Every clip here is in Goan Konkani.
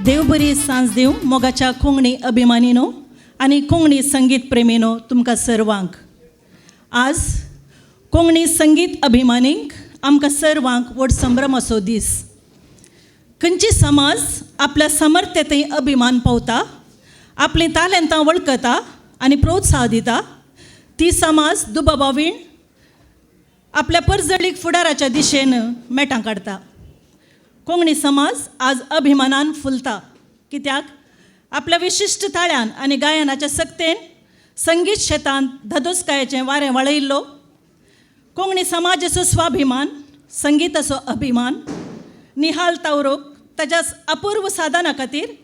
देवबरी सांज दिवं मोगाच्या कोंकणी अभिमानीनो आनी कोंकणी संगीत प्रेमीनो तुमकां सर्वांक. आज कोंकणी संगीत अभिमानींक आमकां सर्वांक व्हड संभ्रमाचो दीस. खंयची समाज आपल्या समर्थ्य अभिमान पावता, आपलीं तालेंतां वळखता आनी प्रोत्साह दिता, ती समाज दुबावावीण आपल्या परजळीक फुडाराच्या दिशेन मेटां काडटा. कोंकणी समाज आज अभिमानान फुलता, कित्याक आपल्या विशिश्ट ताळ्यान आनी गायनाच्या सक्तेन संगीत शेतांत धदोसकायेचें वारें वाळयल्लो कोंकणी समाजाचो स्वाभिमान, संगीताचो अभिमान निहाल तावरोक ताच्या अपूर्व साधना खातीर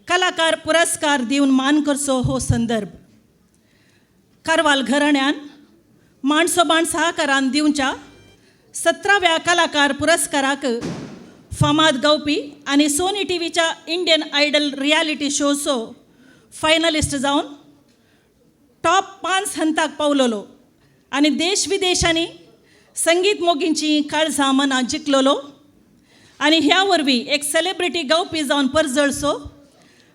कलाकार पुरस्कार दिवन मान करचो हो संदर्भ. कारवाल घराण्यान माणसोबाण सहकारान दिवच्या 17व्या कलाकार पुरस्काराक फामाद गावपी आनी सोनी टी व्हीच्या इंडियन आयडल रियालिटी शोचो फायनलिस्ट जावन टॉप 5 हंताक पावलोलो आनी देश विदेशांनी संगीत मोगींची काळजां मनां जिखलोलो आनी ह्या वरवीं एक सेलिब्रिटी गावपी जावन परजळसो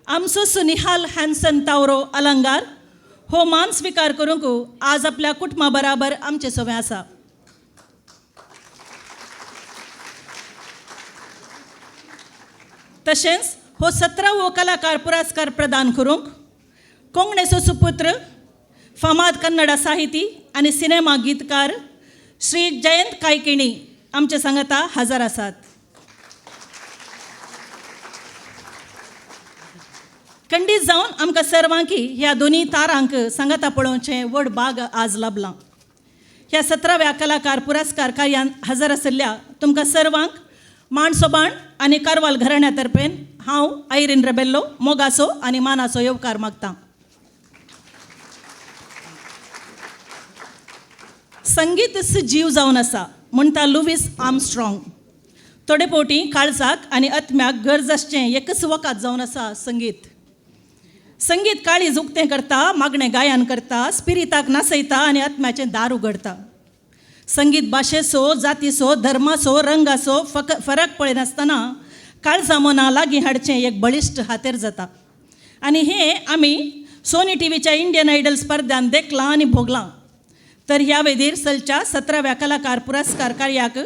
आमचो निहाल हॅन्सन तावरो अलंगार हो मान स्विकार करूंक आज आपल्या कुटुंबा बराबर आमचे सवें आसा. तशेंच हो 17वो कलाकार पुरस्कार प्रदान करूंक कोंकणेचो सुपुत्र फामाद कन्नडा साहिती आनी सिनेमा गीतकार श्री जयंत कायकिणी आमचे सांगता हजर आसात. खंडीत जावन आमकां सर्वांकी ह्या दोनी तारांक सांगाता पळोवचें व्हड भाग आज लाभलां. ह्या 17व्या कलाकार पुरस्कार कार्यान हजर आशिल्ल्या तुमकां सर्वांक माणसोबाण आनी कारवाल घराण्या तर्फेन हांव आयरीन रेबेल्लो मोगाचो आनी मानाचो येवकार मागतां. संगीत जीव जावन आसा म्हणटा लुवीस आर्मस्ट्रॉंग. थोडे फावटी काळजाक आनी आत्म्याक गरज आसचें एकच वकात जावन आसा संगीत. संगीत काळीज उक्तें करता, मागणें गायन करता, स्पिरिताक नासयता आनी आत्म्याचें दार उगडता. संगीत भाशेचो, जातीचो, धर्माचो, रंगाचो फरक पळयनासतना काळजा मनां लागीं हाडचें एक बळिश्ट हातेर जाता आनी हें आमी सोनी टी व्हीच्या इंडियन आयडल स्पर्धान देखलां आनी भोगलां. तर ह्या वेदीर सलच्या 17व्या कलाकार पुरस्कार कार्याक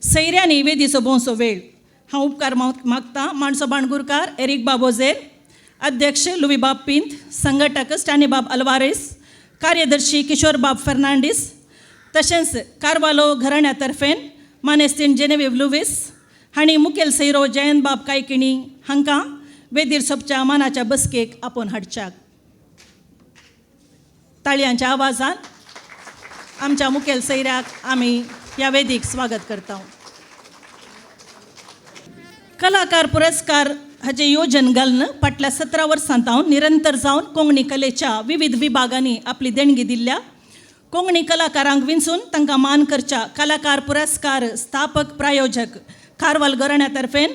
सैऱ्यांनी वेदीचो भोंवचो वेळ हांव उपकार मागतां माणसोबाण गुरकार एरीक बाब ओझेर, अध्यक्ष लुवीबाब पिंत, संघटक स्टॅनीबाब अल्वारेस, कार्यदर्शी किशोरबाब फर्नांडीस, तशेंच कारवालो घराण्या तर्फेन मानेस्तीन जेनेवीव लुवीस हांणी मुखेल सैरो जयंतबाब कायकिणी हांकां वेदीर सोपच्या मानाच्या बसकेक आपोवन हाडच्याक. ताळयांच्या आवाजान आमच्या मुखेल सैऱ्याक आमी ह्या वेदीक स्वागत करता. कलाकार पुरस्कार हाचें योजन घालून फाटल्या 17 वर्सां हांव निरंतर जावन कोंकणी कलेच्या विविध विभागांनी आपली देणगी दिल्ल्या कोंकणी कलाकारांक विंचून तांकां मान करच्या कलाकार पुरस्कार स्थापक प्रायोजक कारवाल घराण्या तर्फेन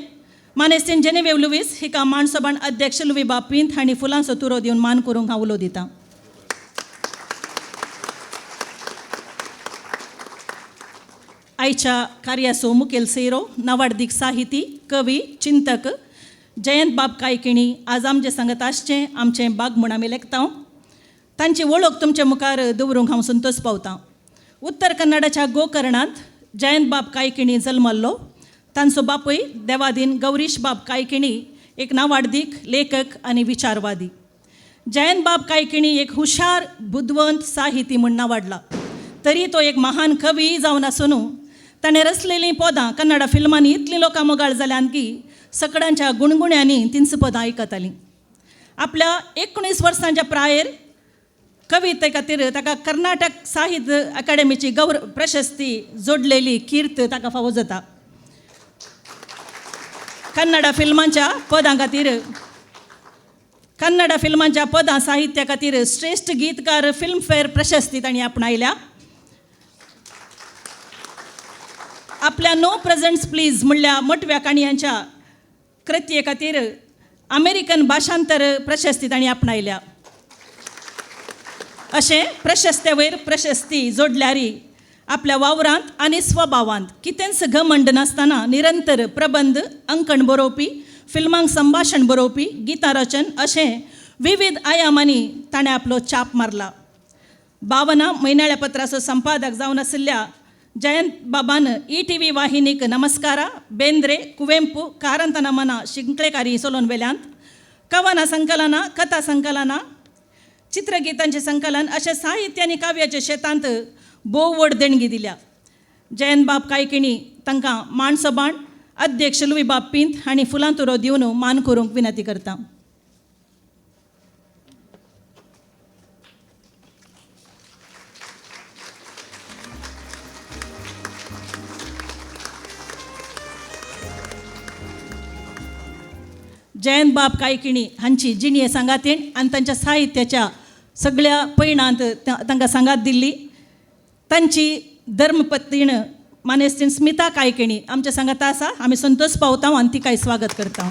मानेस्तीन जेनेवेव लुवीस हिका माणसोबाण अध्यक्ष लुवीबाब पिंत हांणी फुलांचो तुरो दिवन मान करूंक हांव उलो दितां. आयच्या कार्याचो मुखेल सैरो नावाडदीक साहिती, कवी, चिंतक जयंत बाब कायकिणी आज आमचे सांगत आसचें आमचें बाग म्हूण आमी लेखता. तांची वळख तुमचे मुखार दवरूंक हांव संतोष पावतां. उत्तर कन्नडाच्या गोकर्णांत जयंत बाब कायकिणी जल्मल्लो. तांचो बापूय देवादीन गौरीश बाब कायकिणी एक नावाडदीक लेखक आनी विचारवादी. जयंत बाब कायकिणी एक हुशार बुदवंत साहिती म्हूण नावाडला, तरी तो एक महान कवी जावन आसून ताणें रचलेलीं पदां कन्नडा फिल्मांनी इतलीं लोकां मोगाळ जाल्यान की सकडांच्या गुणगुण्यांनी तींच पदां आयकतालीं. आपल्या 19 वर्सांच्या प्रायेर कविते खातीर ताका कर्नाटक साहित्य अकाडेमीची गौरव प्रशस्ती जोडलेली कीर्त ताका फावो जाता. कन्नडा फिल्मांच्या पदां साहित्या खातीर श्रेश्ठ गीतकार फिल्मफेअर प्रशस्ती तांणी आपणायल्या. आपल्या नो प्रेझेंट्स प्लीज म्हणल्या मोटव्या काणयांच्या कृतये खातीर अमेरिकन भाशांतर प्रशस्ती तांणी आपणायल्या. अशें प्रशस्ते वयर प्रशस्ती जोडल्यारी आपल्या वावरांत आनी स्वभावांत कितेंच घमंड नासतना निरंतर प्रबंध अंकण बरोवपी फिल्मांक संभाशण बरोवपी, गीतां रचन अशें विविध आयामांनी ताणें आपलो छाप मारला. भावना म्हयनाळ्या पत्राचो संपादक जावन आशिल्ल्या जयंत बाबान ETV वाहिनीक नमस्कारा, बेंद्रे, कुवेंपू, कारंतना मना शिंकळेकारी चलोवन वेल्यांत. कवना संकलनां, कथा संकलनां, चित्रगितांचें संकलन अशें साहित्य आनी काव्याच्या शेतांत भोव व्हड देणगी दिल्या. जयंत बाब कायकिणी तांकां माणसोबाण अध्यक्ष लुई बाब पिंत हांणी फुलां तुरो दिवन मान करूंक विनंती करता. जयंत बाब कायकिणी हांची जिणये सांगातीण आनी तांच्या साहित्याच्या सगळ्या पयणांत तांकां सांगात दिल्ली तांची धर्मपत्नीण मानेस्तीन स्मिता कायकिणी आमच्या सांगाता आसा. आमी संतोष पावता आनी तिकाय स्वागत करता.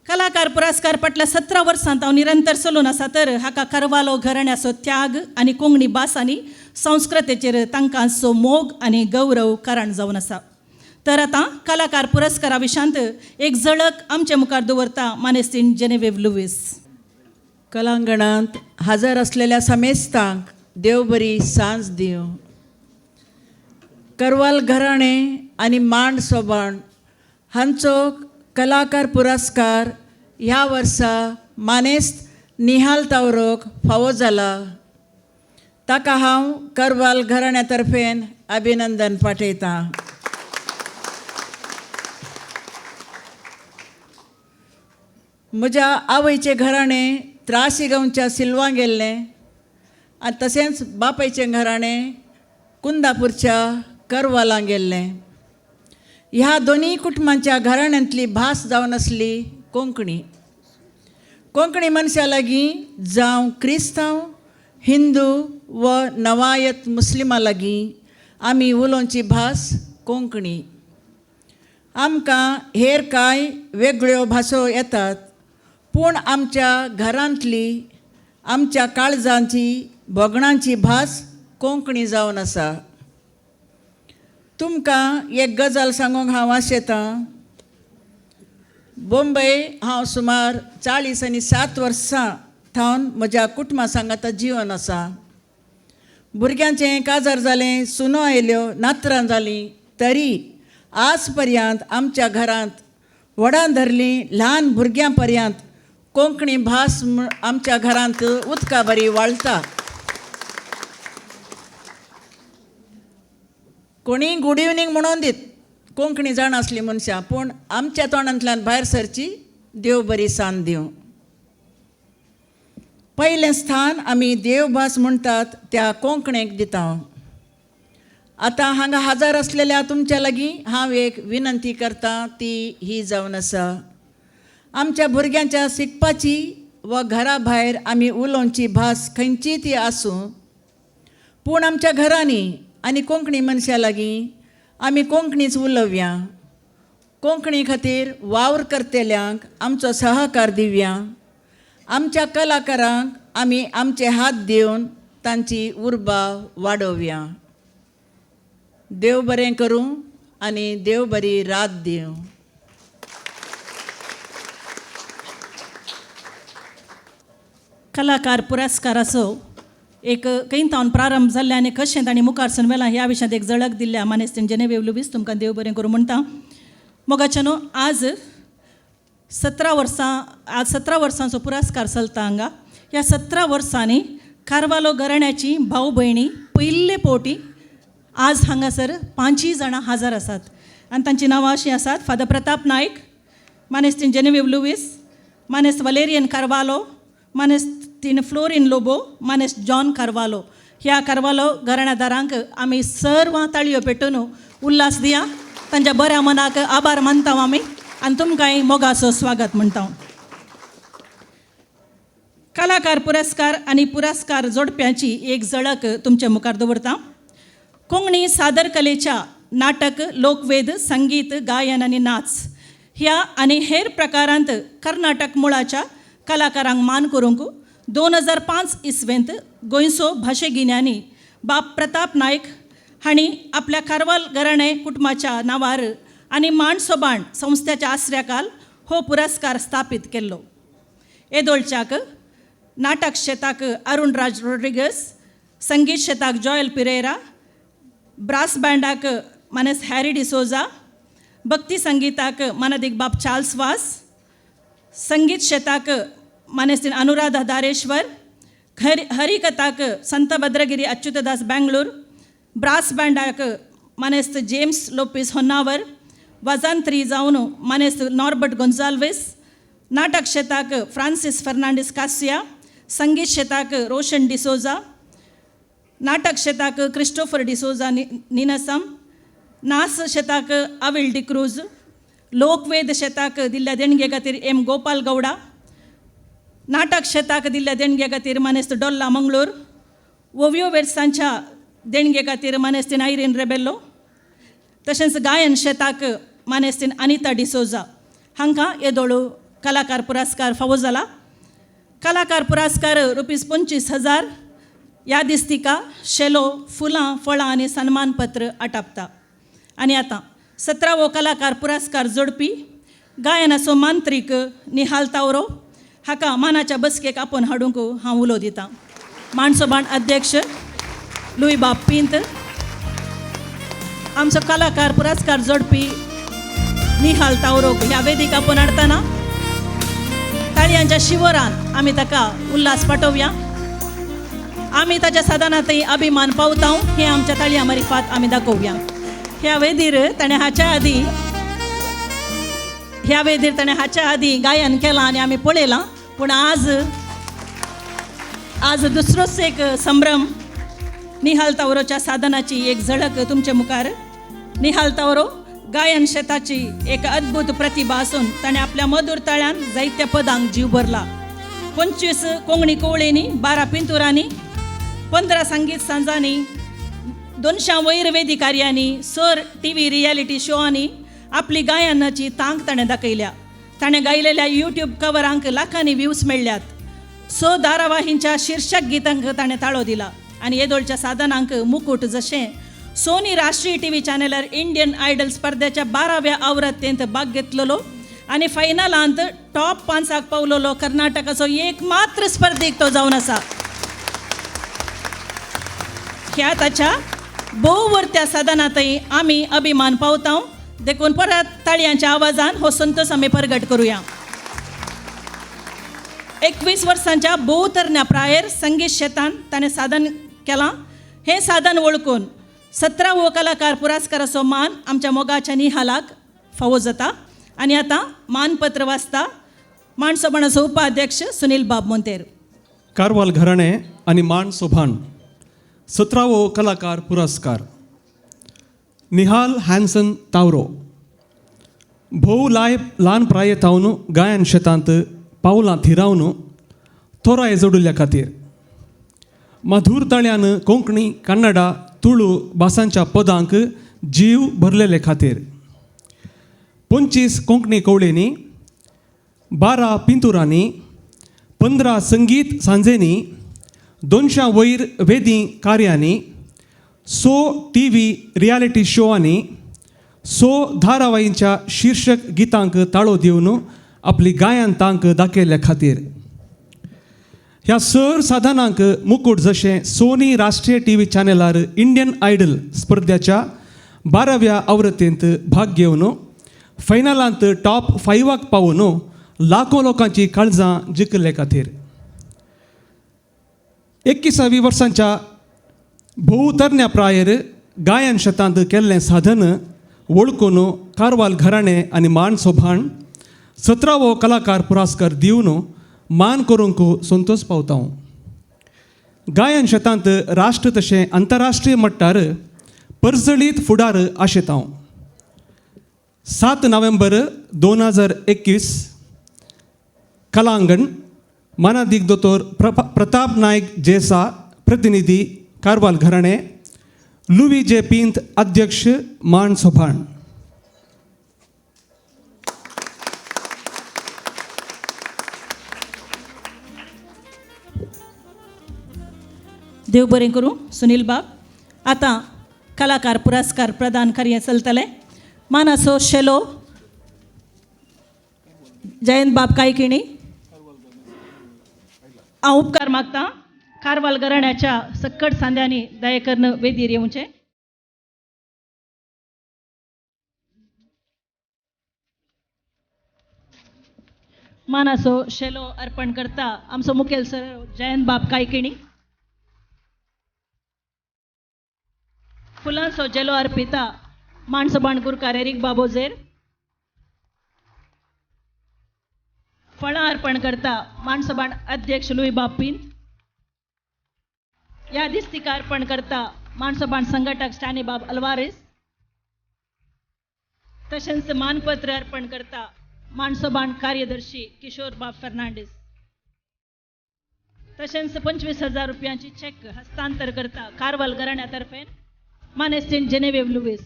कलाकार पुरस्कार फाटल्या 17 वर्सांत हांव निरंतर चलून आसा तर हाका करवालो घराण्याचो त्याग आनी कोंकणी भास आनी संस्कृतेचेर तांकांचो मोग आनी गौरव कारण जावन आसा. तर आतां कलाकार पुरस्कारा विशांत एक झळक आमचे मुखार दवरता मानेस्तीन जेनेवेव लुवीस. कलांगणांत हजर असलेल्या समेस्तांक देव बरी सांज दिवं. करवाल घराणें आनी मांड सोबाण हांचो कलाकार पुरस्कार ह्या वर्सा मानेस्त निहाल तावरोक फावो जाला. ताका हांव करवाल घराण्या तर्फेन अभिनंदन पाठयतां. म्हज्या आवयचें घराणें त्रासी गांवच्या सिल्वां गेल्लें आनी तशेंच बापायचें घराणें कुंदापूरच्या करवालां गेल्लें. ह्या दोनूय कुटुंबांच्या घराण्यांतली भास जावन आसली कोंकणी. कोंकणी मनशां लागीं जावं क्रिस्तांव, हिंदू व नवायत मुस्लिमां लागीं आमी उलोवची भास कोंकणी. आमकां हेर कांय वेगळ्यो भासो येतात पूण आमच्या घरांतली आमच्या काळजांची भोगणांची भास कोंकणी जावन आसा. तुमकां एक गजाल सांगूंक हांव आशेतां. बोंबय हांव सुमार 47 वर्सां थावन म्हज्या कुटुंबा सांगाता जिवन आसा. भुरग्यांचें काजार जालें, सुनो आयल्यो, नातरां जालीं, तरी आज पर्यंत आमच्या घरांत व्हडां धरलीं ल्हान भुरग्यां पर्यंत कोंकणी भास आमच्या घरांत उदका बरी वाळटा. कोणीय गूड इवनींग म्हणून दीत कोंकणी जाण आसली मनशां, पूण आमच्या तोंडांतल्यान भायर सरची देव बरी सांद दिवं. पयलें स्थान आमी देवभास म्हणटात त्या कोंकणीक दिता. आतां हांगा हजर आसलेल्या तुमच्या लागीं हांव एक विनंती करता ती ही जावन आसा. आमच्या भुरग्यांच्या शिकपाची वा घरा भायर आमी उलोवची भास खंयची ती आसूं, पूण आमच्या घरांनी आनी कोंकणी मनशां लागीं आमी कोंकणीच उलोवया. कोंकणी खातीर वावर करतल्यांक आमचो सहकार दिवया. आमच्या कलाकारांक आमी आमचे हात दिवन तांची उर्बा वाडोवया. देव बरें करूं आनी देव बरी रात दिवं. कलाकार पुरस्काराचो एक खंय थावन प्रारंभ जाल्ले आनी कशें तांणी मुखार सरून वेलां ह्या विशयांत एक झळक दिल्ल्या मानेस्त जेनेवेव लुवीस तुमकां देव बरें करूं म्हणटा. मोगाच्यानो आज 17 वर्सां, आज 17 वर्सांचो पुरस्कार चलता हांगा. ह्या 17 वर्सांनी कारवालो घराण्याची भाव भयणी पयले फावटी आज हांगासर 5 जाणां हजर आसात आनी तांचीं नांवां अशीं आसात: फादर प्रताप नायक, मानेस्तीन जेनेवेव लुवीस, मानेस्त वलेरियन कार्वालो, मानेस्तीन फ्लोरीन लोबो, मानेस्त जॉन कार्वालो. ह्या कार्वालो घराण्यादारांक आमी सर्वां ताळयो पेटून उल्हास दिया. तांच्या बऱ्या मनाक आभार मानता आमी आनी तुमकांय मोगाचो स्वागत म्हणटा. कलाकार पुरस्कार आनी पुरस्कार जोडप्यांची एक झळक तुमच्या मुखार दवरता. कोंकणी सादर कलेच्या नाटक, लोकवेद, संगीत, गायन आनी नाच ह्या आनी हेर प्रकारांत कर्नाटक मुळाच्या कलाकारांक मान करूंक 2005 इसवेंत गोंयचो भाशेगिन्यानी बाब प्रताप नायक हांणी आपल्या कारवाल घराणें कुटुंबाच्या नांवार आनी मांड सोबाण संस्थेच्या आसऱ्याकाल हो पुरस्कार स्थापीत केल्लो. येदोळच्याक नाटक शेताक अरुण राज रोड्रिगस, संगीत शेताक जॉयल पिरेरा, ब्रास बँडाक मानेस हॅरी डिसोजा, भक्ती संगीताक मानादीक बाब चार्ल्स वास, संगीत शेताक मानेस्तीन अनुराधा दारेश्वर, हरिकथाक संत भद्रगिरी अच्युतदास बँगलोर, ब्रास बँडाक मानेस्त जेम्स लोपीस होन्नावर, वजांत्री जावन मानेस्त नॉर्बर्ट गोन्जाल्वीस, नाटक शेताक फ्रांसीस फर्नांडीस कासिया, संगीत शेताक रोशन डिसोजा, नाटक शेताक क्रिस्टोफर डिसोजा निनसम, नास शेताक अविल डिक्रूज, लोकवेद शेताक दिल्ल्या देणगे खातीर एम गोपाल गौडा, नाटक शेताक दिल्ल्या देणगे खातीर मानेस्त डोल्ला मंगळूर, ओवियो वेर्सांच्या देणगे खातीर मानेस्तीन आयरीन रेबेल्लो, तशेंच गायन शेताक मानेस्तीन अनिता डिसोजा हांकां येदोळू कलाकार पुरस्कार फावो जाला. कलाकार पुरस्कार रुपीज 25,000, यादिस्तिका, शेलो, फुलां, फळां आनी सन्मानपत्र आटापता. आनी आतां 17वो कलाकार पुरस्कार जोडपी गायनाचो मांत्रीक निहाल तावरो हाका मानाच्या बसकेक आपोवन हाडूंक हांव उलो दितां. माणसोबाण अध्यक्ष लुईबाब पिंत आमचो कलाकार पुरस्कार जोडपी निहाल तावरोक ह्या वेदीक आपोवन हाडटना ताळयांच्या शिवरान आमी ताका उल्हास पाठोवया. आमी ताच्या साधनांतय अभिमान पावता हे आमच्या ताळयां मारिफात आमी दाखोवया. ह्या वेदीर ताणें हाच्या आदीं गायन केलां आनी आमी पळयलां, पूण आज आज दुसरोच एक संभ्रम. निहाल तावरोच्या साधनाची एक झळक तुमचे मुखार. निहाल तावरो गायन शेताची एक अद्भुत प्रतिभा आसून ताणें आपल्या मधुर ताळ्यान जायत्या पदांक जीव भरला. 25 कोंकणी कोवळींनी, 12 पिंतुरांनी, 15 संगीत सांजांनी, 200 वयर वेदी कार्यांनी, सर टी व्ही रियलिटी शोआंनी आपली गायनाची तांक ताणें दाखयल्या. ताणें गायलेल्या यूट्यूब कवरांक लाखांनी व्ह्यूज मेळ्ळ्यात. 6 धारावाहींच्या शीर्षक गितांक ताणें ताळो दिला आनी येदोळच्या साधनांक मुकूट जशें सोनी राष्ट्रीय टी व्ही चॅनलार इंडियन आयडल स्पर्धेच्या 12व्या आवृत्तींत भाग घेतलेलो आनी फायनलांत टॉप 5 पावलेलो कर्नाटकाचो एक मात्र स्पर्धीक तो जावन आसा. ह्या ताच्या भोव वरत्या साधनांतय आमी अभिमान पावता. देखून परत ताळयांच्या आवाजान हो संतोष आमी परगट करुया. 21 वर्सांच्या भोव तरण्या प्रायेर संगीत शेतान ताणें साधन केलां. हें साधन वळखून 17वो कलाकार पुरस्काराचो मान आमच्या मोगाच्या निहालाक फावो जाता. आनी आतां मानपत्र वाचता माणसोबाणाचो उपाध्यक्ष सुनील बाब मोंतेर. कारवाल घराणें आनी मान सोभाण 17वो कलाकार पुरस्कार निहाल हॅन्सन तावरो. भोव लाय ल्हान प्राये थावन गायन शेतांत पावलां थिरावन थोराय जोडिल्ल्या खातीर मधूर ताळ्यान कोंकणी, कन्नडा, तुळू भासांच्या पदांक जीव भरलेले खातीर 25 कोंकणी कवळेंनी, 12 पिंतुरांनी, 15 संगीत सांजेंनी, 200 वयर वेदी कार्यांनी, 6 टी व्ही रियलिटी शोआंनी, 6 धारावाहींच्या शीर्षक गितांक ताळो दिवन आपली गायन तांक दाखयल्ल्या खातीर ह्या सर साधनांक मुकूट जशें सोनी राष्ट्रीय टी व्ही चॅनलार इंडियन आयडल स्पर्धेच्या 12व्या आवृत्तींत भाग घेवन फायनलांत टॉप 5 पावून लाखो लोकांची काळजां जिखिल्ले खातीर 21 वर्सांच्या भोव तरण्या प्रायेर गायन शेतांत केल्लें साधन वळखून कारवाल घराणें आनी मान सोभाण 17वो कलाकार पुरस्कार दिवन मान करूंक संतोष पावता. गायन शेतांत राष्ट्र तशें आंतरराष्ट्रीय मट्टार परजळीत फुडार आशेता. 7 नोव्हेंबर 2021, कलांगण, मानादीक दोतोर प्रताप नायक जेसा, प्रतिनिधी, कारवाल घराणें, लुवी जे पिंत, अध्यक्ष, मान सोभाण. देव बरें करूं सुनील बाब. आतां कलाकार पुरस्कार प्रदान कार्य चलतले. मानाचो शेलो जयंत बाब कायकिणी. हांव उपकार मागता कारवाल घराण्याच्या सक्कड सांद्यांनी दयेकਰਨ वेदीर येवचें. मानाचो शेलो अर्पण करता आमचो मुखेल सर जयंत बाब कायकिणी. फुलांचो जेलो अर्पिता माणसबाण गुरकार एरीक बाबोझेर. फळां अर्पण करता माणसबाण अध्यक्ष लुई बाब पिंत. यादिस्तिका अर्पण करता माणसबाण संघटक स्टॅनी बाब अल्वारेस. तशेंच मानपत्र अर्पण करता माणसबाण कार्यदर्शी किशोर बाब फर्नांडीस. तशेंच 25,000 रुपयांची चेक हस्तांतर करता कारवाल घराण्यातर्फे मानेस्तीन जेनेवेव लुईस.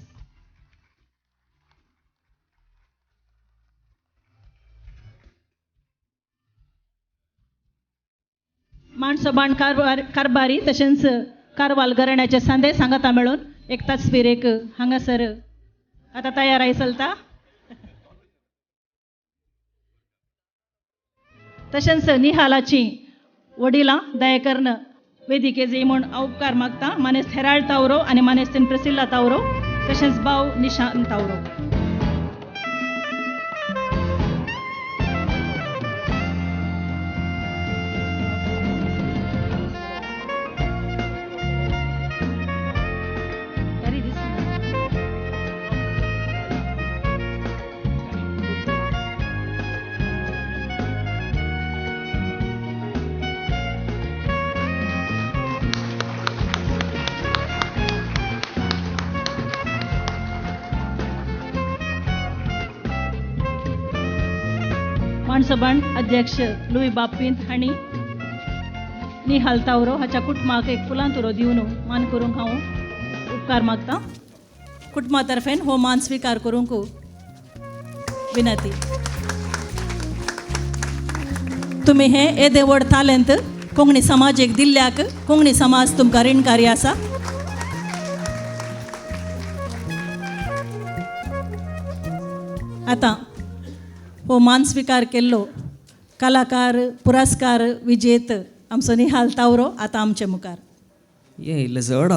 माणसबाण कारभारी तशेंच कारवाल घराण्याचे सांदे सांगाता मेळून एक तस्वीर एक हांगासर आतां तयार I चलता. तशेंच निहालाची वडिलां दयाकਰਨ वेदिकेचे म्हूण हांव उपकार मागता मानेस्त हेराल्ड तावरो आनी मानेस्तीन प्रिसिल्ला तावरो तशेंच भाव निशांत तावरो. माणसबाण अध्यक्ष लुई बाब पिंत हांणी निहाल तावरो हाच्या कुटुंबाक एक फुलां तुरो दिवन मान करूंक हांव उपकार मागता. कुटुंबा तर्फेन हो मान स्विकार करूंक विनंती. तुमी हें येदें व्हड तालेंत कोंकणी समाजेक दिल्ल्याक कोंकणी समाज तुमकां रिणकारी आसा. आतां हो मान स्विकार केल्लो कलाकार पुरस्कार विजेत आमचो निहाल तावरो आतां आमचे मुखार. ये इल्लें चड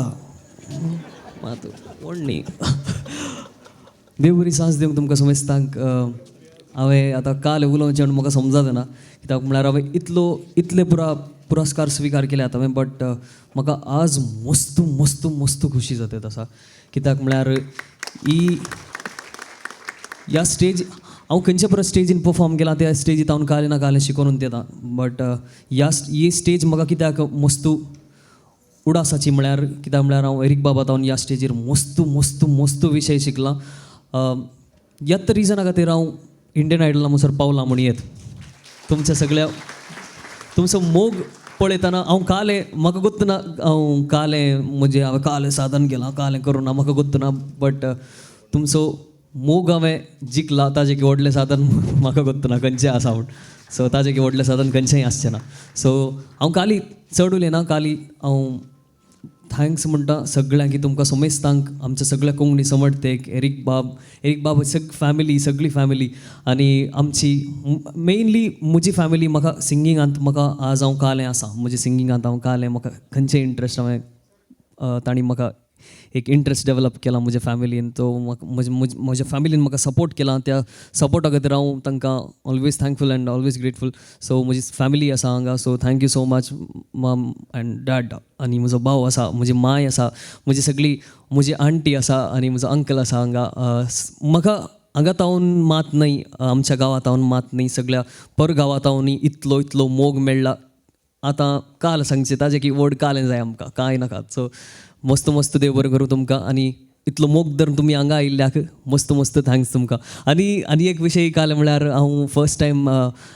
मात व्हड न्ही. देव बरी सांज दिवंक तुमकां समेस्तांक. हांवें आतां काल उलोवचें म्हूण म्हाका समजना कित्याक म्हळ्यार हांवें इतले पुरा पुरस्कार स्विकार केले आतां हांवें, बट म्हाका आज मस्त मस्त मस्त खुशी जाता आसा कित्याक म्हळ्यार ही ह्या स्टेज हांव खंयच्या पुरो स्टेजीन परफॉर्म केला त्या स्टेजीत हांव कालें ना कालें शिकोवन येता, बट ह्या ही स्टेज म्हाका कित्याक मस्तू उडासाची म्हळ्यार कित्याक म्हळ्यार हांव एरीक बाबा तावन ह्या स्टेजीर मस्तू मस्तू मस्तू विशय शिकलां. ह्याच रिजना खातीर हांव इंडियन आयडला म्हणसर पावलां म्हूण येत तुमच्या सगळ्या तुमचो मोग पळयतना हांव कालें म्हाका गोत्त ना हांव कालें म्हणजे हांवें कालें साधन केलां कालें करूं ना म्हाका गोत्त ना, बट तुमचो मोग हांवें जिखला ताजें की व्हडलें साधन म्हाका गोत्त ना खंयचें आसा म्हूण. सो ताजें की व्हडलें साधन खंयचेंय आसचें ना. सो हांव काली चड उलयना, काली हांव thanks म्हणटा सगळ्यांक की तुमकां समेस्तांक आमच्या सगळ्या कोंकणी समर्थेक एरीक बाब फॅमिली सगळी फॅमिली आनी आमची मेनली म्हजी फॅमिली म्हाका सिंगिंगांत म्हाका आज हांव कालें आसा म्हज्या सिंगिंगांत हांव कालें म्हाका खंयचें इंट्रस्ट हांवें तांणी म्हाका एक इंट्रस्ट डेवलप केला म्हज्या फॅमिलीन. तो म्हाका म्हज्या फॅमिलीन म्हाका सपोर्ट केला त्या सपोर्टा खातीर हांव तांकां always thankful and always grateful. So म्हजी फॅमिली आसा हांगा, so thank you so much mom and dad आनी म्हजो भाव आसा, म्हजी माय आसा, म्हजी सगळी म्हजी आंटी आसा आनी म्हजो अंकल आसा हांगा. म्हाका हांगा तावन मात न्हय आमच्या गांवांत तावन मात न्हय सगळ्या पर गांवांत तावन इतलो इतलो मोग मेळ्ळा. आतां काल सांगचें ताजें की व्हड कालें जाय आमकां कांय नाका. सो मस्त मस्त देव बरें करूं तुमकां आनी इतलो मोग धरून तुमी हांगा आयिल्ल्याक मस्त मस्त thanks तुमकां. आनी आनी एक विशय काल म्हळ्यार हांव फर्स्ट टायम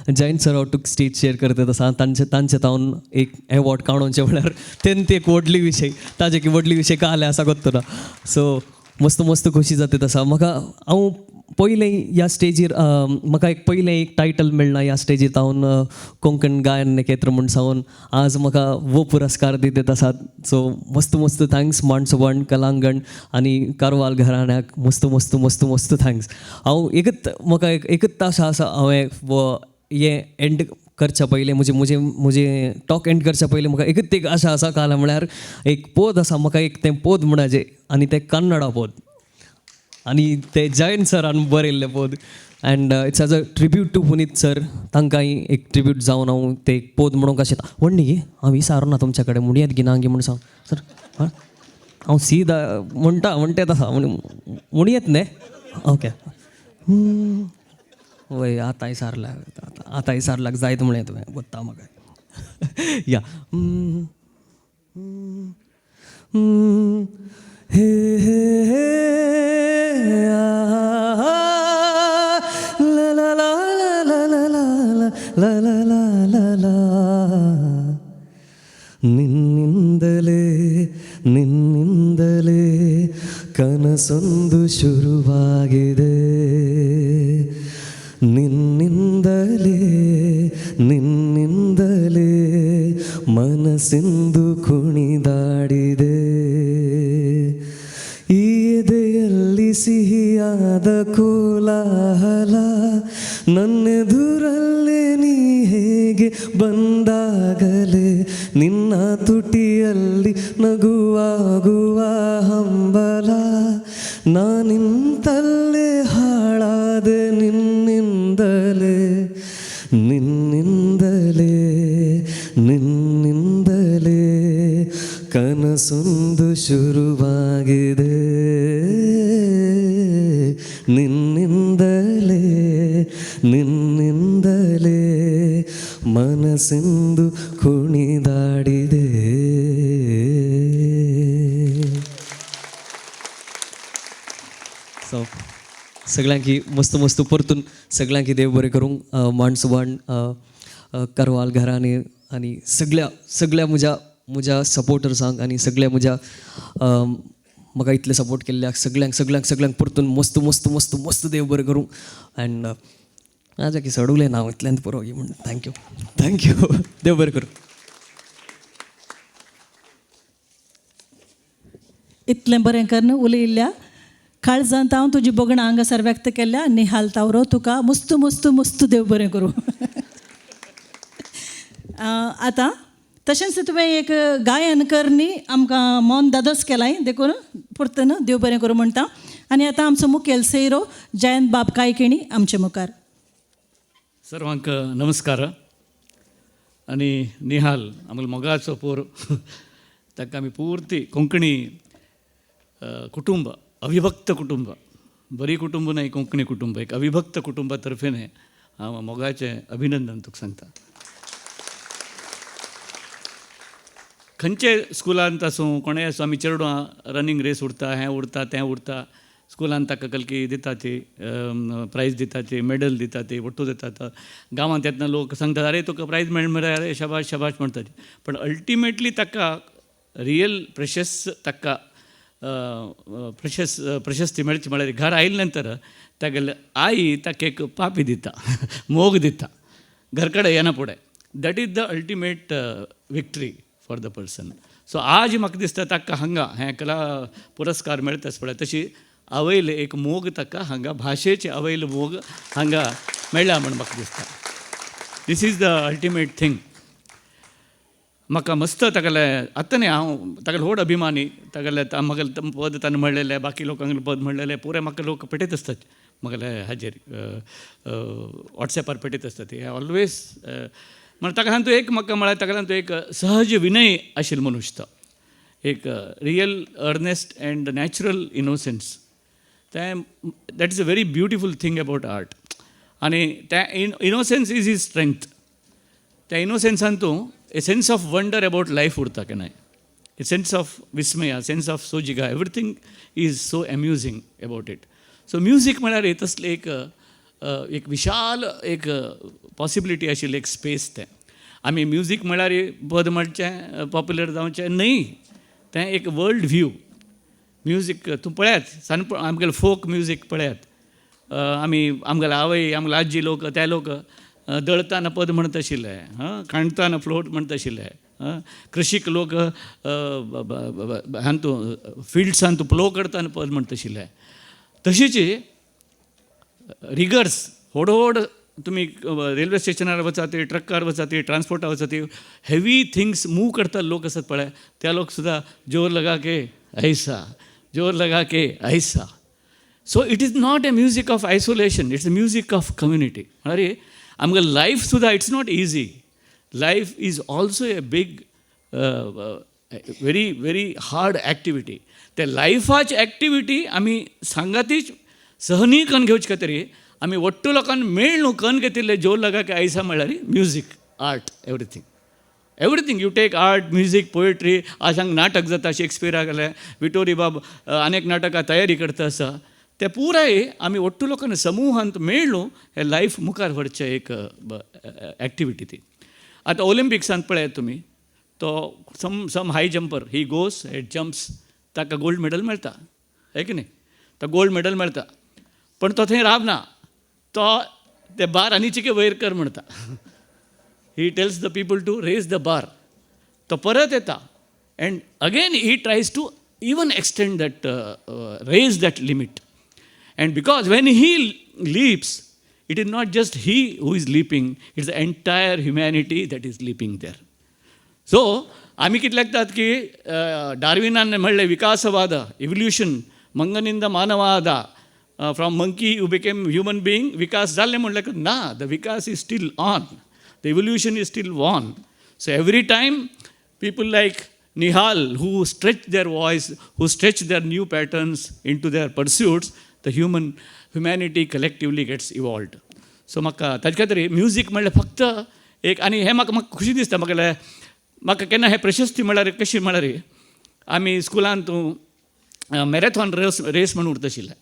जयंत सर टूक स्टेज शेअर करता आसा तांचे तावन एक एवॉर्ड काडोवचें म्हळ्यार तेन्ना ती एक व्हडली विशय ताजे की व्हडली विशय काल आसा गोत्तना. सो मस्त मस्त खोशी जाता आसा म्हाका. हांव पयलें ह्या स्टेजीर म्हाका एक पयलें एक टायटल मेळ्ळा ह्या स्टेजीर हांव कोंकण गायन नेकेत्र म्हूण सावन आज म्हाका वो पुरस्कार दित आसात. सो मस्त मस्त thanks माणसोबण कलांगण आनी कारवाल घराण्याक मस्त मस्त मस्त मस्त thanks. हांव एकच म्हाका एक एकच आशा आसा, हांवें हें एंड करच्या पयलें म्हजें म्हजें म्हजें टॉक एंड करच्या पयलें म्हाका एकच एक आशा आसा. काल म्हळ्यार एक पोद आसा म्हाका, एक तें पोद म्हणाचें आनी तें कन्नडा पोद आनी ते जयंत सरान बरयल्लें पोद and it's as a tribute to Puneet sir. तांकांय एक ट्रिब्यूट जावन हांव ते एक पोद म्हणूंक अशें व्हडली गे हांव विसारूना तुमच्या कडेन म्हणयेत गी ना गी म्हूण सांग सर. हांव सीदा म्हणटा म्हणटेत आसा म्हणयेत न्ही. ओके वय आतां विसारला, आतां विसारलाक जायत म्हणलें तुवें गोत्ता म्हाका या. हे हे हे ला ला ला ला ला ला ला ला ला ला ला. ನಿನ್ನಿಂದಲೇ ನಿನ್ನಿಂದಲೇ ಕನಸೊಂದು ಶುರುವಾಗಿದೆ, ನಿನ್ನಿಂದಲೇ ನಿನ್ನಿಂದಲೇ ಮನಸ್ಸಿಂದು ಕುಣಿದಾಡಿದೆ. ಈ ಎದೆಯಲ್ಲಿ ಸಿಹಿಯಾದ ಕೋಲಾಹಲ, ನನ್ನೆದುರಲ್ಲೇ ನೀ ಹೇಗೆ ಬಂದಾಗಲೇ ನಿನ್ನ ತುಟಿಯಲ್ಲಿ ನಗುವಾಗುವ ಹಂಬಲ, ನಾನಿಂತಲ್ಲೇ ಹಾಳಾದೆ ನಿನ್ನಿಂದಲೇ ನಿನ್ನಿಂದಲೇ ನಿನ್ನಿಂದಲೇ ಕನಸೊಂದು ಶುರುವಾಗಿದೆ, ನಿನ್ನಿಂದಲೇ ನಿನ್ನಿಂದಲೇ ಮನಸ್ಸಿಂದು ಕುಣಿದಾಡಿದೆ. सो सगळ्यांकी मस्त मस्त परतून सगळ्यांकी देव बरें करूंक. माणसुबाण करवाल घराणे आनी सगळ्या सगळ्या म्हज्या म्हज्या सपोर्टर्सांक आनी सगळ्या म्हज्या म्हाका इतले सपोर्ट केल्ल्याक सगळ्यांक सगळ्यांक सगळ्यांक परतून मस्त मस्त मस्त मस्त देव बरें करूं. अँड आजा की सडुलें ना हांव इतल्यान पुरो म्हूण. Thank you thank you, देव बरें करूं. इतलें बरें करून उलयल्ल्या काळजांत हांव तुजी भोगणां हांगासर व्यक्त केल्या. निहाल तावरो तुका मुस्तू मुस्तू मुस्तू देव बरें करूं. आतां तशेंच तुवें एक गायन करणी आमकां मन दादोस केलाय देखून परतून देव बरें करूं म्हणटा. आनी आतां आमचो मुखेल सैरो जयंत बाब कायकिणी आमचे मुखार. सर्वांक नमस्कार. आनी निहाल आमगेलो मोगाचो पोर, ताका आमी पुर्ती कोंकणी कुटुंब, अविभक्त कुटुंब, बरी कुटुंब न्हय, कोंकणी कुटुंब, एक अविभक्त कुटुंबा तर्फेन हांव मोगाचें अभिनंदन तुका सांगता. खंयचे स्कुलांत आसूं कोणेय आसूं, आमी चेडवां रनींग रेस उरता, हें उरता तें उरता, स्कुलांत ताका कलकी दिता ती प्रायज दिता ती मेडल दिता ती वट्टू दितात. गांवांत येतना लोक सांगतात अरे तुका प्रायज मेळ्ळें मरे, अरे शाबाश शाबाश म्हणटात. पण अल्टिमेटली ताका रियल प्रशस्त ताका प्रशस्ती मेळची म्हळ्यार घर आयले नंतर तागेले आई ताका एक पापी दिता, मोग दिता, घर कडेन येना फुडें. That is the ultimate victory for the person. So आज म्हाका दिसता ताका हांगा हें कला पुरस्कार मेळटा पळय, तशी आवयले एक मोग ताका हांगा भाशेचे आवयले मोग हांगा मेळ्ळा म्हण म्हाका दिसता. This is the ultimate thing. म्हाका मस्त तागेले आतां न्ही हांव तागेले व्हड अभिमानी, तागेले म्हागेलें पद ताणें म्हणलेलें, बाकी लोकांगेलें पद म्हणलेलें पुरे म्हाका लोक पेटयत आसतात म्हागेले हाजेर वॉट्सॅपार पेटयत आसतात. हे ऑलवेज म्हण ताका सांग तूं एक म्हाका म्हळ्यार ताका सांग तूं एक सहज विनय आशिल्लो मनुष्य तो, एक real earnest and natural innocence. तें that is a very beautiful thing about art. आनी तें इनोसन्स is his strength. त्या इनोसन्सान तूं a sense of wonder about life उरता केन्नाय, ए सेन्स ऑफ विस्मया, सेन्स ऑफ सोजिगा, everything is so amusing about it. So music म्हळ्यार तसलें एक एक विशाल एक पॉसिबिलिटी आशिल्ली एक स्पेस. तें आमी म्युजीक म्हळ्यार पद म्हणचें पॉप्युलर जावचें न्हय, तें एक वर्ल्ड व्यू. म्युजीक तूं पळयात सान आमगेलें फोक म्युजीक पळयात, आमी आमगेले आवय, आमगेले आजी लोक, ते लोक दळताना पद म्हणत आशिल्ले, हां, कांडताना फ्लोट म्हणत आशिल्ले, कृषीक लोक हांतू फिल्ड्सान तूं प्लो करताना पद म्हणत आशिल्ले. तशीच रिगर्स, व्हड व्हड तुमी रेल्वे स्टेशनार वचात, ट्रकार वचात, ट्रान्सपोर्टार वचात, हेवी थिंग्स मूव करता लोक आसात पळय, ते लोक सुद्दां जोर लगा के ऐसा, जोर लगा के ऐसा. So it is not a music of isolation, it's a music of community. म्हळ्यार आमकां लायफ सुद्दां, it's not easy. Life is also a big, very very hard activity. ते लायफाची एक्टिविटी आमी सांगातीच सहनीय करून घेवचे खातीर आमी वट्टू लोकांक मेळ्ळ करून घेतिल्ले जोर लगा के ऐसा म्हळ्यार music, art, everything, everything you take, art, music, poetry. आज हांगा नाटक जाता शेक्सपियरा गेले, विटोरी बाब अनेक नाटकां तयारी करता आसा. ते पुराय आमी वट्टू लोकांनी समुहांत मेळ्ळो हें लायफ मुखार व्हरचें एक एक्टिविटी ती. आतां ऑलिम्पिक्सांत पळयात तुमी, तो some high jumper, he goes, he jumps, ताका गोल्ड मेडल मेळटा, है की न्ही? तो गोल्ड मेडल मेळटा, पण तो थंय रावना. तो ते बार आनी चिके वयर कर म्हणटा. He tells the people to raise the bar. तो परत येता and again he tries to even extend that, raise that limit. And because when he leaps, it is not just he who is leaping, it's the entire humanity that is leaping there. So आमी कितें लागतात की डार्विनान म्हणलें विकासवाद, इवल्युशन, मंगनिंद मानवाद, from monkey you became human being, विकास जाल्लें म्हणलें ना. The Vikas is still on, the evolution is still on. So every time people like Nihal, who stretch their voice, who stretch their new patterns into their pursuits, the humanity collectively gets evolved. So म्हाका ताजे खातीर म्युजीक म्हणल्यार फक्त एक, आनी हें म्हाका खुशी दिसता. म्हाका म्हाका केन्ना हें प्रशस्ती म्हळ्यार कशी म्हळ्यार आमी स्कुलांत मॅरेथॉन रेस म्हणून उरता आशिल्लें.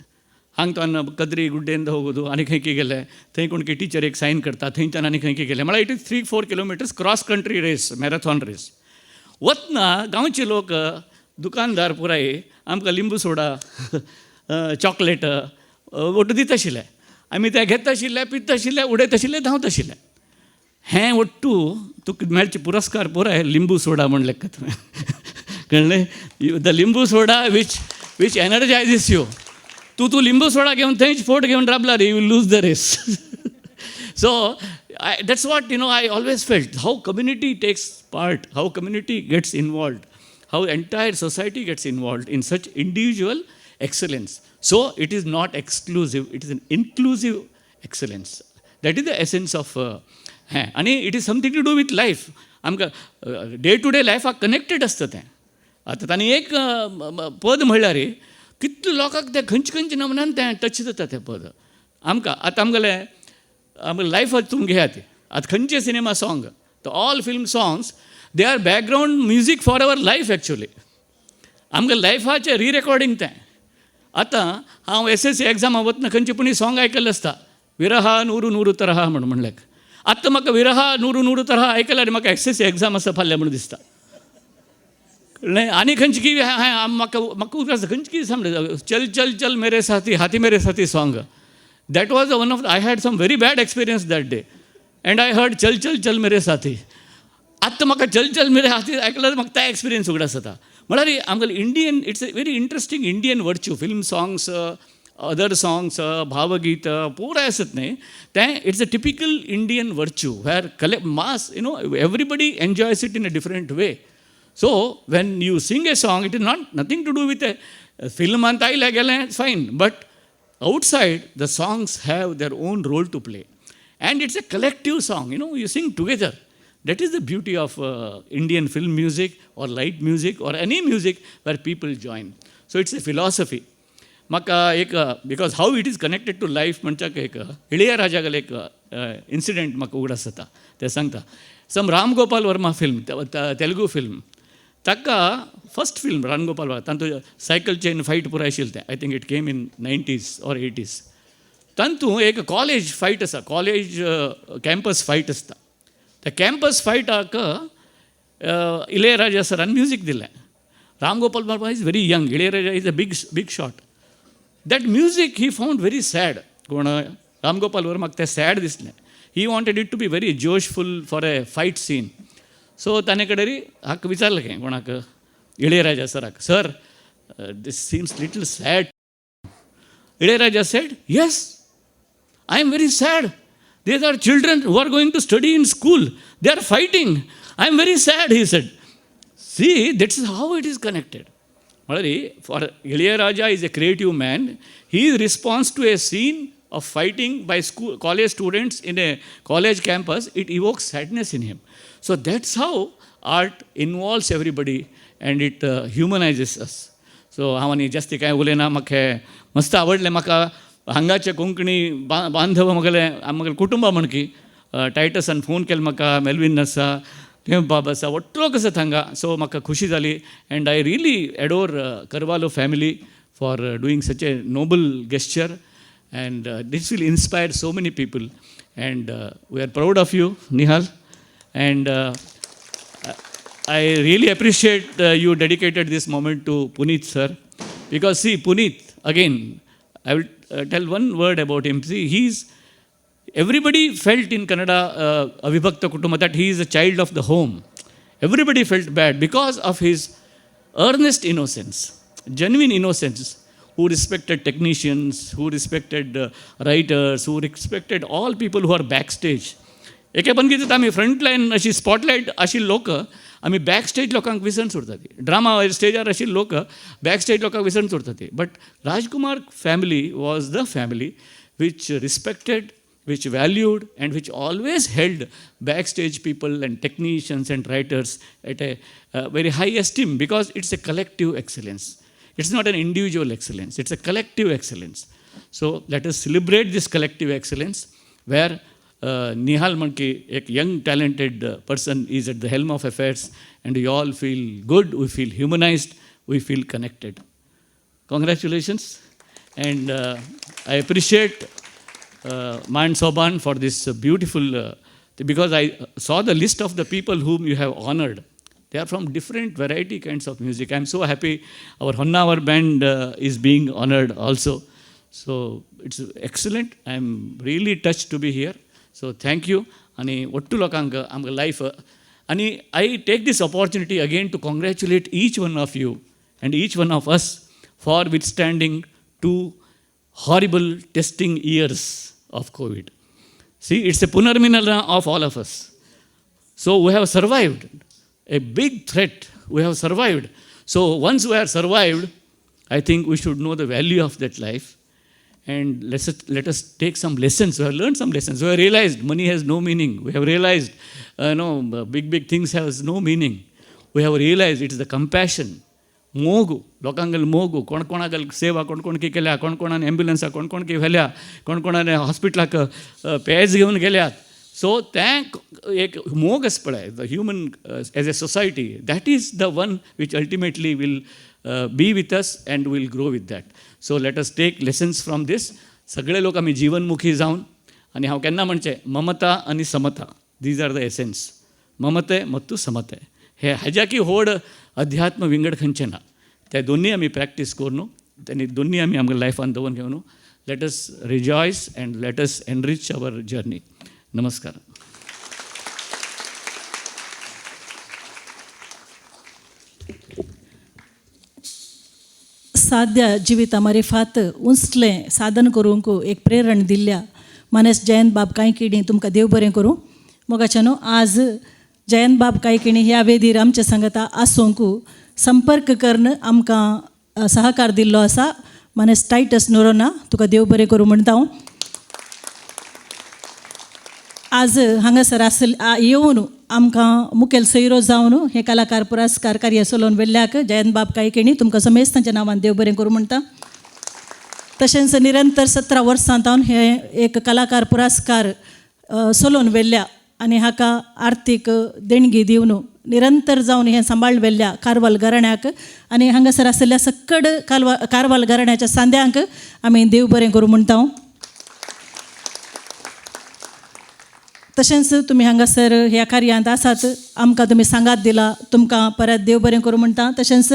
हांगा कद्री गुड्डेंत ಹೋಗೋದು, आनी खंय खंय गेले, थंय कोण की टिचर एक सायन करता, थंयच्यान आनी खंय खंय गेले. म्हळ्यार it is 3-4 kilometers cross country race, marathon race. वतना गांवचे लोक, दुकानदार पुराय आमकां लिंबू सोडा, चॉकलेट ಒಟ್ಟು दिता आशिल्ले. आमी ते घेता आशिल्ले, पिता आशिल्ले, उडयत आशिल्ले, धांवत आशिल्ले. हें ಒಟ್ಟು तुका मेळचे पुरस्कार पुराय लिंबू सोडा म्हण लेखा तुवें, कळ्ळें? The लिंबू soda which energizes you. तूं तूं लिंबू सोडा घेवन थंयच फोट घेवन राबला रे, you lose the race. So that's what I always felt, how community takes part, how community gets involved, how entire society gets involved in such individual excellence. So it is not exclusive, it is an inclusive excellence. That is the essence of हें. आनी it is something to do with life. आमकां डे टू डे लायफाक कनेक्टेड आसता तें. आतां तांणी एक पद म्हणल्यार कितले लोकांक तें खंयचे खंयचे नमुन्यान तें टच जाता तें पद. आमकां आतां आमगेलें आमगेलें लायफाच तुमी घेयात. आतां खंयचे cinema song, the all film songs, they are background music for our life actually. आमगे लायफाचें रि रेकॉर्डिंग तें. आतां हांव एस एस सी एग्जामा वतना खंयचें पुणी सॉंग आयकल्लें आसता, विरहा नूरू नूरू तरहा म्हण म्हणलें. आतां म्हाका विरहा नूरू नूरू तरहा आयकल्यार म्हाका एस एस सी एग्जाम आसा फाल्यां म्हूण दिसता, कळ्ळें? आनी खंयची की म्हाका म्हाका उगडास खंयची की सांगलें, चल चल चल मेरे साथी, हाथी मेरे साथी song. That was one of, I had some very bad experience that day and I heard चल चल चल मेरे साथी. आतां म्हाका चल चल मेरे हाथी आयकल्यार म्हाका त्या एक्सपिरियन्स उगडास जाता. म्हळ्यार आमगेले Indian, it's a very interesting Indian virtue. Film songs, other songs, भावगीत पुराय आसत न्ही तें, it's a typical Indian virtue where mass, everybody enjoys it in a different way. So when you sing a song, it is not nothing to do with a फिल्मांत आयलें गेलें, fine, but outside the songs have their own role to play, and it's a collective song. You sing together. That is the beauty of Indian film music or light music or any music where people join. So it's a philosophy. म्हाका एक, because how it is connected to life म्हणच्याक एक इळयराजागेले एक इन्सिडंट म्हाका उगडास जाता, तें सांगता. सम राम गोपाल वर्मा फिल्म, तेलुगू फिल्म, ताका first film Ram Gopal Verma, तांतू cycle chain fight पुराय आशिल्लें तें. I think it came in 90s or 80s. तांतू एक कॉलेज फायट आसा, कॉलेज कॅम्पस फायट आसता. त्या कॅम्पस फायटाक इळयराजा सरान म्युजीक दिलें. Ram Gopal Varma is very young, Ilaiyaraaja is a big big shot. That music he found very sad. कोण रामगोपाल वर्माक तें सॅड दिसलें. He wanted it to be very जोशफूल for a fight scene. So ताणे कडेन हाका विचारलें खंय कोणाक, इळयराजा सराक, sir, this seems little sad. Ilaiyaraaja said, yes, I am very sad. These are children who are going to study in school. They are fighting. I am very sad, he said. See, that's how it is connected. म्हळ्यार for Ilaiyaraaja is a creative man. His response to a scene of fighting by school college students in a college campus, it evokes sadness in him. So that's how art involves everybody and it humanizes us. So हांव आनी जास्ती कांय उलयना. म्हाका हें मस्त आवडलें. म्हाका हांगाचे कोंकणी बांधव म्हगेले, म्हगेलें कुटुंबा म्हणकी टायटसान फोन केलो म्हाका, मेलवीन आसा, बाब आसा, वट्ट लोक आसात हांगा. सो म्हाका खुशी जाली and I really adore Carvalho family for doing such a noble gesture, and this will inspire so many people, and we are proud of you, Nihal, and I really appreciate you dedicated this moment to Puneet sir, because see, Puneet, again I will tell one word about him. See, he's everybody felt in Kannada Avibhakta Kutumba that he is a child of the home. Everybody felt bad because of his earnest innocence, genuine innocence, who respected technicians, who respected writers, who respected all people who are backstage. एके पण कितें आमी फ्रंट लायन अशी स्पॉटलायट आशिल्ले लोक आमी बॅक स्टेज लोकांक विसरून सोडटा. ड्रामा स्टेजार आशिल्ले लोक बॅक स्टेज लोकांक विसरून सोडटा. But Rajkumar family was the family which respected, which valued, and which always held backstage people and technicians and writers at a very high esteem, because it's a collective excellence. It's not an individual excellence, it's a collective excellence. So let us celebrate this collective excellence where Nihal Manki, a young talented person, is at the helm of affairs, and we all feel good, we feel humanized, we feel connected. Congratulations, and I appreciate Man Soban for this beautiful, because I saw the list of the people whom you have honored. They are from different variety kinds of music. I am so happy our Honnavar band is being honored also. So it's excellent. I am really touched to be here. So thank you. Ani ottu lokank amka life. Ani I take this opportunity again to congratulate each one of you and each one of us for withstanding 2 horrible testing years of COVID. See, it's a punarmilana of all of us. So we have survived a big threat. We have survived. So once we have survived, I think we should know the value of that life. And let us take some lessons. We have learned some lessons. We have realized money has no meaning. We have realized big things has no meaning. We have realized it is the compassion. मोग, लोकांगेल मोग, कोण कोणागेल सेवा कोण कोण की केल्या, कोण कोणाने ॲम्ब्युलन्साक कोण कोण की व्हेल्या, कोण कोणाने हॉस्पिटलाक पेज घेवन गेल्यात. सो तें एक मोग आसा पळय, the human as a society, that is the one which ultimately will be with us and will grow with that. So let us take lessons from this. सगळे लोक आमी जिवनमुखी जावन, आनी हांव केन्ना म्हणचें, ममता आनी समता, these are the essence. ममते मत्तू समते, हे हाज्याकी व्हड अध्यात्म विंगड खंयचें ना. ते दोन्ही आमी प्रॅक्टीस करून, तेणी दोन्ही आमी आमकां लायफान दवरून घेवन, let us rejoice and let us enrich our journey. नमस्कार. साध्या जिविता मारिफात उंचलें साधन करूंक एक प्रेरण दिल्ल्या मानेस जयंत बाब कांयकिणी तुमकां देव बरें करूं. मोगाच्या न्हू, आज जयंत बाब कांयकिणी ह्या वेदीर आमच्या सांगता आसूंक संपर्क करून आमकां सहकार दिल्लो आसा. मानेस टायटस नोरोना, तुका देव बरें करूं म्हणटा हांव. आज हांगासर आसल येवन आमकां मुखेल सोयरो जावन हे कलाकार पुरस्कार कार्य चलोवन वेल्ल्याक जयंत बाब कांयकिणी तुमकां समेस्त तांच्या नांवान देव बरें करूं म्हणटा. तशेंच निरंतर 17 वर्सां जावन हे एक कलाकार पुरस्कार चलोवन व्हेल्ल्या आनी हाका आर्थीक देणगी दिवन निरंतर जावन हें सांबाळ व्हेल्ल्या कारवाल घराण्याक आनी हांगासर आशिल्ल्या सक्कड कारवाल घराण्याच्या सांद्यांक आमी देव बरें करूं म्हणटा. तशेंच तुमी हांगासर ह्या कार्यांत आसात, आमकां तुमी सांगात दिला, तुमकां परत देव बरें करूं म्हणटा. तशेंच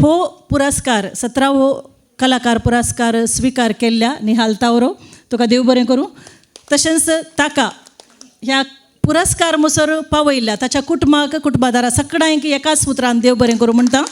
हो पुरस्कार 17वो कलाकार पुरस्कार स्विकार केल्ल्या निहाल तावरो तुका देव बरें करूं. तशेंच ताका ह्या पुरस्कार मुसर पावयल्ल्या ताच्या कुटुंबाक, कुटुंबादारा सगळ्यांक एकाच उतरान देव बरें करूं म्हणटा.